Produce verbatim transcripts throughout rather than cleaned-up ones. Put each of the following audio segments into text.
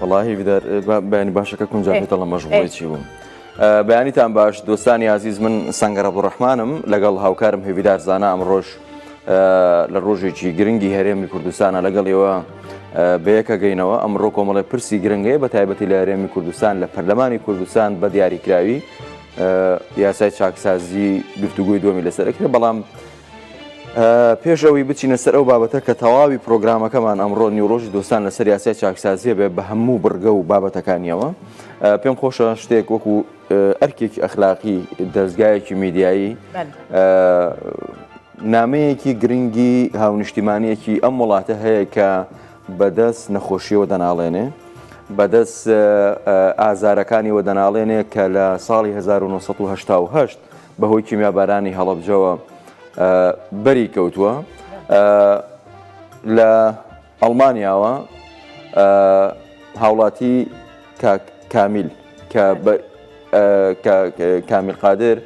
وەڵا هیویدار، بە-، بەیانی باشەکە کونجا پێتەڵە مەژغوڵی چی بووم. ئە، بەیانیتان باش، دۆستانی عزیز، من سەنگەر عەبدوڕەحمانم، لەگەڵ هاوکارم هێڤیدار زانا ئەمڕۆش، ئە، لە ڕۆژێکی گرنگی هەرێمی کوردستانە لەگەڵ ئێوە، ئە، بەیەکە گەینەوە. ئەمڕۆ کۆمەڵێ پرسی گرنگەیە، بە تایبەتی لە هەرێمی کوردستان، لە پەرلەمانی کوردستان بە دیاریکراوی، ئە، یاسای چاکسازی گفتوگوی دووەمی لەسەر ئەکرێ، بەڵام، ئە، پێش ئەوەی بچینە سەر ئەو بابەتە کە تەواوی پرۆگرامەکەمان ئەمڕۆ نیوڕۆژی دۆستان لەسەر یاسای چاکسازیە بێ، بە هەموو بڕگە و بابەتەکانیەوە، ئە، پێم خۆشە شتێک وەکو، ئە، ئەرکێکی ئەخلاقی دەستگایەکی میدیایی، بەڵێ. ئە، نامەیەکی گرنگی هاونیشتیمانیەکی ئەم وڵاتە هەیە کە بەدەست نەخۆشیەوە دەناڵێنێ، بەدەست، ئە، ئە، ئازارەکانیەوە دەناڵێنێ کە لە ساڵی هەزار و نۆسەد و هەشتا و هەشت بەهۆی کیمیابارانی هەڵەبجەوە، ئە، بەری کەوتووە. ئە، لە ئەڵمانیاوە، ئە، هاوڵاتی کاک کامیل کە بە-، ئە، کە، کە کامیل قادر،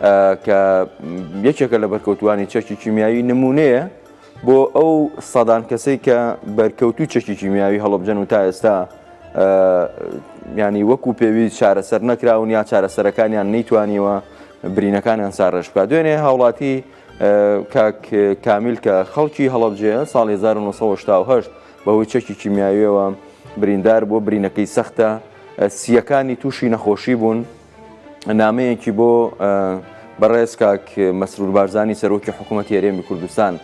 ئە، کە یەکێکە لە بەرکەوتوانی چەکی کیمیایی، نمونەیە بۆ ئەو سەدان کەسەی کە بەرکەوتوی چەکی کیمیاوی هەڵەبجەن و تا ئێستا، ئە، ینی وەکو پێویست چارەسەر نەکراون یا چارەسەرەکانیان نەیتوانیوە برینەکانیان ساڕێژ بکات. دوێنێ هاوڵاتی، ئە، کاک کامیل کە خەڵکی هەڵەبجەیە، ساڵی هەزار و نۆسەد و هەشتا و هەشت بەهۆی چەکی کیمیاویەوە بریندار بووە، برینەکەی سەختە، ئە، سیەکانی تووشی نەخۆشی بوون. نامەیەکی بۆ، ئە، بەڕێز کاک مەسرور بارزانی، سەرۆکی حکوومەتی هەرێمی کوردستان،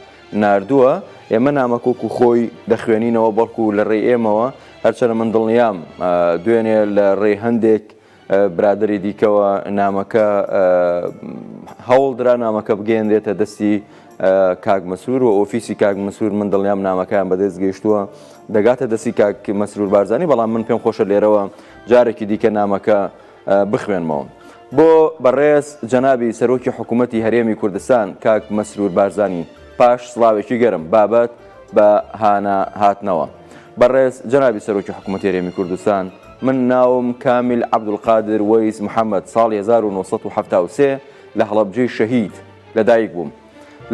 ناردووە. ئێمە نامەکە وەکو خۆی دەخوێنینەوە، بەڵکو لە ڕێی ئێمەوە، هەرچەندە من دڵنیام، ئە، دوێنێ لە ڕێی هەندێک، ئە، برادری دیکەوە نامەکە، ئە، هەوڵ درا نامەکە بگەیەنرێتە دەستی، ئە، کاک مەسرور و ئۆفیسی کاک مەسرور، من دڵنیام نامەکەیان بەدەست گەیشتووە، دەگاتە دەستی کاک مەسرور بارزانی، بەڵام من پێم خۆشە لێرەوە جارێکی دیکە نامەکە، ئە، بخوێنمەوە. بۆ بەڕێز جەنابی سەرۆکی حکوومەتی هەرێمی کوردستان، کاک مەسرور بارزانی، پاش سڵاوێکی گەرم، بابەت بە هانا هاتنەوە. بەڕێز جەنابی سەرۆکی حکوومەتی هەرێمی کوردستان، من ناوم کامیل عەبدولقادر وەیس محەممەد، ساڵی هەزار و نۆسەد و حەفتا و سێ لە هەڵەبجەی شەهید لەدایک بووم.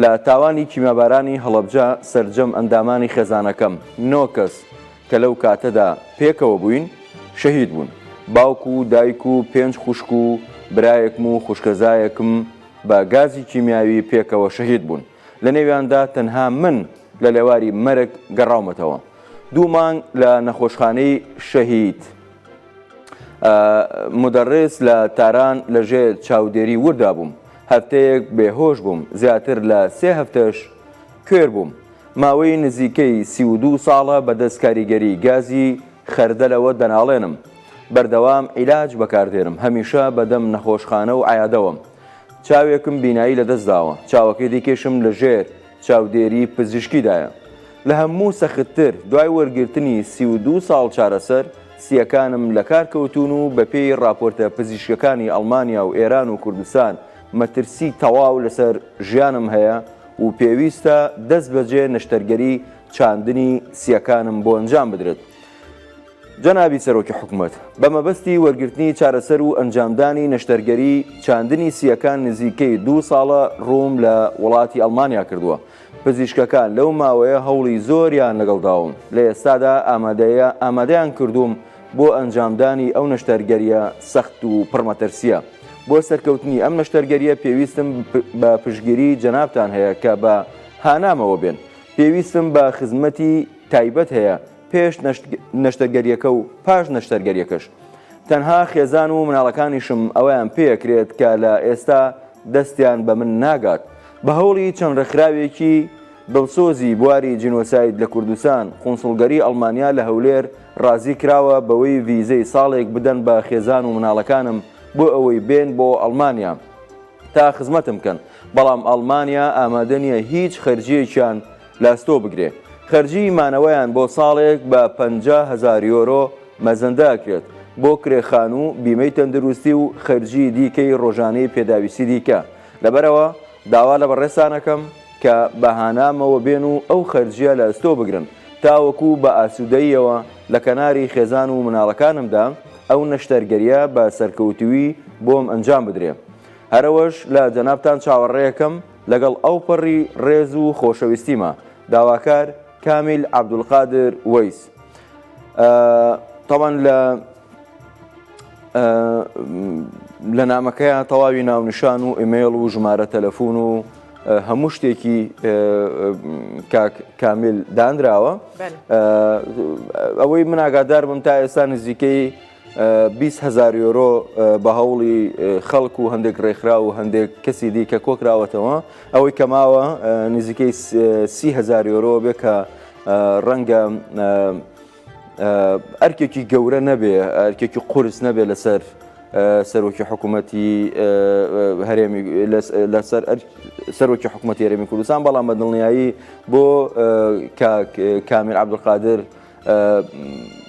لە تاوانی کیمیابارانی هەڵەبجە سەرجەم ئەندامانی خێزانەکەم، نۆ کەس کە لەو کاتەدا پێکەوە بووین، شەهید بوون. باوک و دایک و پێنج خوشک و برایەکم و خوشکەزایەکم بە گازی کیمیاوی پێکەوە شەهید بوون. لە نێویاندا تەنها من لە لێواری مەرگ گەڕاومەتەوە. دوو مانگ لە نەخۆشخانەی شەهید، ئە، مدەڕس لە تاران لە ژێر چاودێری وردا بووم. هەفتەیەک بێهۆش بووم، زیاتر لە سێ هەفتەش کوێر بووم. ماوەی نزیکەی سی و دوو ساڵە بەدەست کاریگەری گازی خەردەلەوە دەناڵێنم. بەردەوام عیلاج بەکاردێنم. هەمیشە بەدەم نەخۆشخانە و عیادەوەم. چاوێکم بینایی لەدەست داوە. چاوەکەی دیکەشم لە ژێر چاودێری پزیشکیدایە. لە هەموو سەختتر، دوای وەرگرتنی سی و دوو ساڵ چارەسەر، سیەکانم لە کار کەوتون و بە پێی راپۆرتە پزیشکەکانی ئەڵمانیا و ئێران و کوردستان، مەترسی تەواو لەسەر ژیانم هەیە و پێویستە دەست بەجێ نەشتەرگەری چاندنی سیەکانم بۆ ئەنجام بدرێت. جەنابی سەرۆکی حکوومەت، بە مەبەستی وەرگرتنی چارەسەر و ئەنجامدانی نەشتەرگەری چاندنی سیەکان نزیکەی دوو ساڵە ڕووم لە وڵاتی ئەڵمانیا کردووە. پزیشکەکان لەو ماوەیە هەوڵی زۆریان لەگەڵ داوم. لە ئێستادا ئامادەیە-، ئامادەیان کردووم بۆ ئەنجامدانی ئەو نەشتەرگەریە سەخت و پڕمەترسیە. بۆ سەرکەوتنی ئەم نەشتەرگەریە پێویستم پ-، بە پشتگیری جەنابتان هەیە کە بە هانامەوە بێن. پێویستم بە خزمەتی تایبەت هەیە پێش نەشت-، نەشتەرگەریەکە و پاش نەشتەرگەریەکەش. تەنها خێزان و مناڵەکانیشم ئەوەیان پێکرێت کە لە ئێستا دەستیان بە من ناگات. بە هەوڵی چەند ڕێکخراوێکی دڵسۆزی بواری جینۆساید لە کوردستان، قونسڵگەری ئەڵمانیا لە هەولێر ڕازی کراوە بەوەی ڤیزەی ساڵێک بدەن بە خێزان و مناڵەکانم بۆ ئەوەی بێن بۆ ئەڵمانیا تا خزمەتم بکەن، بەڵام ئەڵمانیا ئامادە نییە هیچ خەرجیەکیان لاستۆ بگرێ. خەرجی مانەوەیان بۆ ساڵێک بە پەنجا هەزار یۆرۆ مەزەندە ئەکرێت بۆ کرێخان و بیمەی تەندروستی و خەرجی دیکەی ڕۆژانەی پێداویستی دیکە. لەبەرەوە داوا لە بەڕێستان ئەکەم کە بە هانامەوە بێن و ئەو خەرجیە لاستۆ بگرن، تاوەکو بە ئاسوودەییەوە لە کەناری خێزان و مناڵەکانمدا ئەو نەشتەرگەریە بە سەرکەوتووی بۆم ئەنجام بدرێ. هەرەوەش لە جەنابتان چاوەڕێیەکەم لەگەڵ ئەو پەڕی ڕێز و خۆشەویستیمە. داواکار، کامیل عەبدولقادر وەیس. ئە، تەبەن لە لە نامەکەیە تەواوی ناونیشان و ئیمەیڵ و ژمارە تەلەفون و هەموو شتێکی کاک کامیل دانراوە. ئەوەی من ئاگادار بم تا ئێستا نزیکەی بیست هەزار یۆرۆ بە هەوڵی خەڵک و هەندێک ڕێکخرا و هەندێک کەسی دی کە کۆکراوەتەوە، ئەوەی کەماوە نزیکەی سی هەزار یۆرۆ بێ کە ڕەنگە ئەرکێکی گەورە نەبێ، ئەرکێکی قورس نەبێ لەسەر سەرۆکی حکوومەتی هەرێمی، لەسەر سەرۆکی حکوومەتی هەرێمی کوردستان، بەڵام بە دڵنیایی بۆ کاک کامیل عەبدولقادر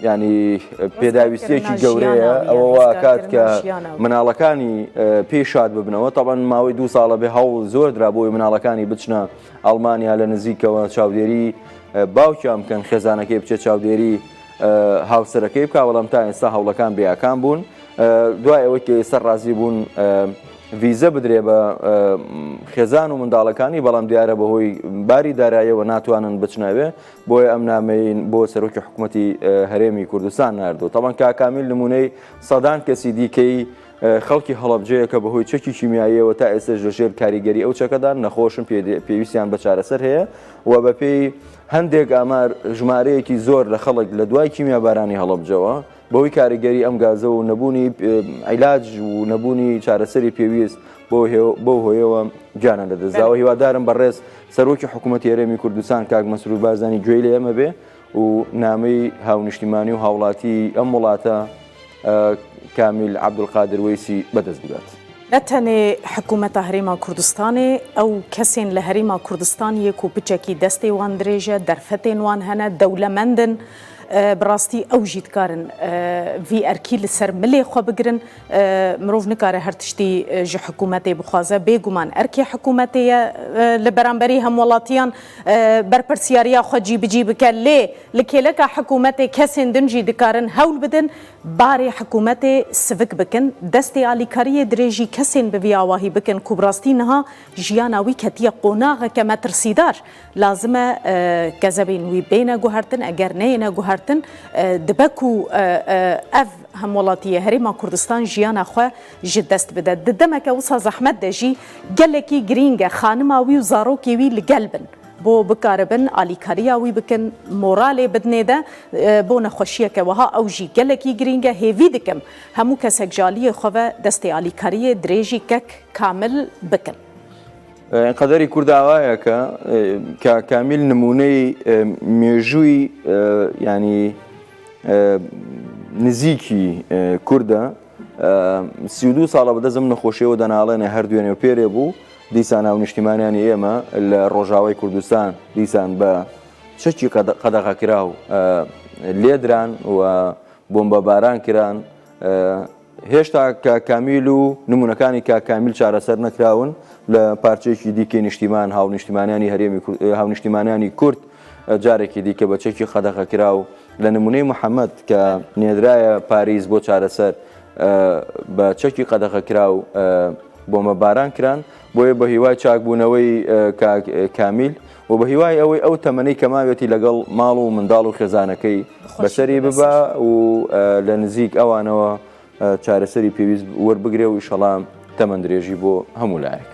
ینی پێداویستیەکی گەورەیە. ئەوە واکات کە مناڵەکانی پێی شاد ببنەوە. تەبەن ماوەی دوو ساڵە بێ هەوڵ زۆر درا بۆی مناڵەکانی بچنە ئەڵمانیا لە نزیکەوە چاودێری باوکیان بکەن، خێزانەکەی بچێت چاودێری هاوسەرەکەی بکا، بەڵام تا ئێستا هەوڵەکان بێیاکان بوون. دوای ئەوەی کە ئێستا ڕازی بوون ڤیزە بدرێ بە خێزان و منداڵەکانی، بەڵام دیارە بەهۆی باری داراییەوە ناتوانن بچنەوێ، بۆیە ئەم نامەین بۆ سەرۆکی حکوومەتی هەرێمی کوردستان ناردو. تەبەن کاک کامیل نمونەی سەدان کەسی دیکەی خەڵکی هەڵەبجەیە کە بەهۆی چەکی کیمیاییەوە تا ئێستاش لەژێر کاریگەری ئەو چەکەدان، نەخۆشن، پێویستیان بە چارەسەر هەیە و بەپێی هەندێک ئامار ژمارەیەکی زۆر لە خەڵک لە دوای کیمیابارانی هەڵەبجەوە بەهۆی کاریگەری ئەم گازە و نەبوونی عیلاج و نەبوونی چارەسەری پێویست بەو هۆیەوە گیانە لەدەستداوە. هیوادارم بەڕێز سەرۆکی حکوومەتی هەرێمی کوردستان کاک مەسرور بارزانی گوێی لە ئێمە بێ و نامەی هاونیشتیمانی و هاوڵاتی ئەم وڵاتە کامیل عەبدولقادر وەیسی بەدەست بگات. نە تەنێ حکوومەتە هەرێما کوردستانê، ئەو کەسên li herêma Kurdistaniyê ku piçekî destê wan dirêj e, derfetên wan hene, dewlemend in, bi rastî ew jî dikarin vî erkî li ser milê xwe bigirin. Mirov nikare her tiştî ji hikûmetê bixwaze. Bêguman erkê hikûmetê ye li beramberî hemwelatiyan, berpirsiyariya xwe cîbicî bike. Lê li kêleka hikûmetê kesên din jî dikarin hewl bidin barê hikûmetê sivik bikin. Destê alîkariyê dirêjî kesên bi vî awahî bikin ku bi rastî niha jiyana wî ketiye qonaxeke metirsîdar. Lazim e kezebên wî bêne guhertin, eger neyêne guhertin, dibe ku ev hemwelatiyê Herêma Kurdistan jiyana xwe ji dest bide. Di demeke wisa zehmet de jî gelekî girîng e xanima wî û zarokê wî li gel bin. Bo bikaribin alîkariya wî bikin, moralê bidinê de, bo nexweşiyeke wiha ew jî gelekî girîng e. Hêvî dikim hemû kesek ji aliyê xwe ve destê alîkariyê dirêjî kek kamil bikin. Qederî Kurda awa ye ke, ka Kamîl nimûneyî mêjûyî, yanî nizîkî Kurd e. Sî û du sal e bi dest em nexweşiyê we de nalêne, her duyê nêpêrê bû. Dîsa navniştîmaniyanî ême li Rojavayê Kurdistan dîsan bi çekî qede-, qedexekiraw lê diran û bombebaran kiran. Hêşta ka Kamîl û nimûnekanî ka Kamîl çareser nekirawin. Li parçeyekî dîkê niştîman, hawniştîmaniyanî herêmî Kur-, hawniştîmaniyanî Kurd carekî dîke bi çekî qedexekiraw. Li nimûneyê Muhammed ke nêdiraye Parîs bo çareser, bi çekî qedexekiraw bombebaran kiran. Boye bi hîway çakbûneweyî ka Kamîl û bi hîway ew ê ew temenê ke mawetî legel mal û mindal û xêzanekey beserî bibe û li nizîk ewanewe çareserî pêwîst werbigire û îşela temendirêjî bo hemû layek.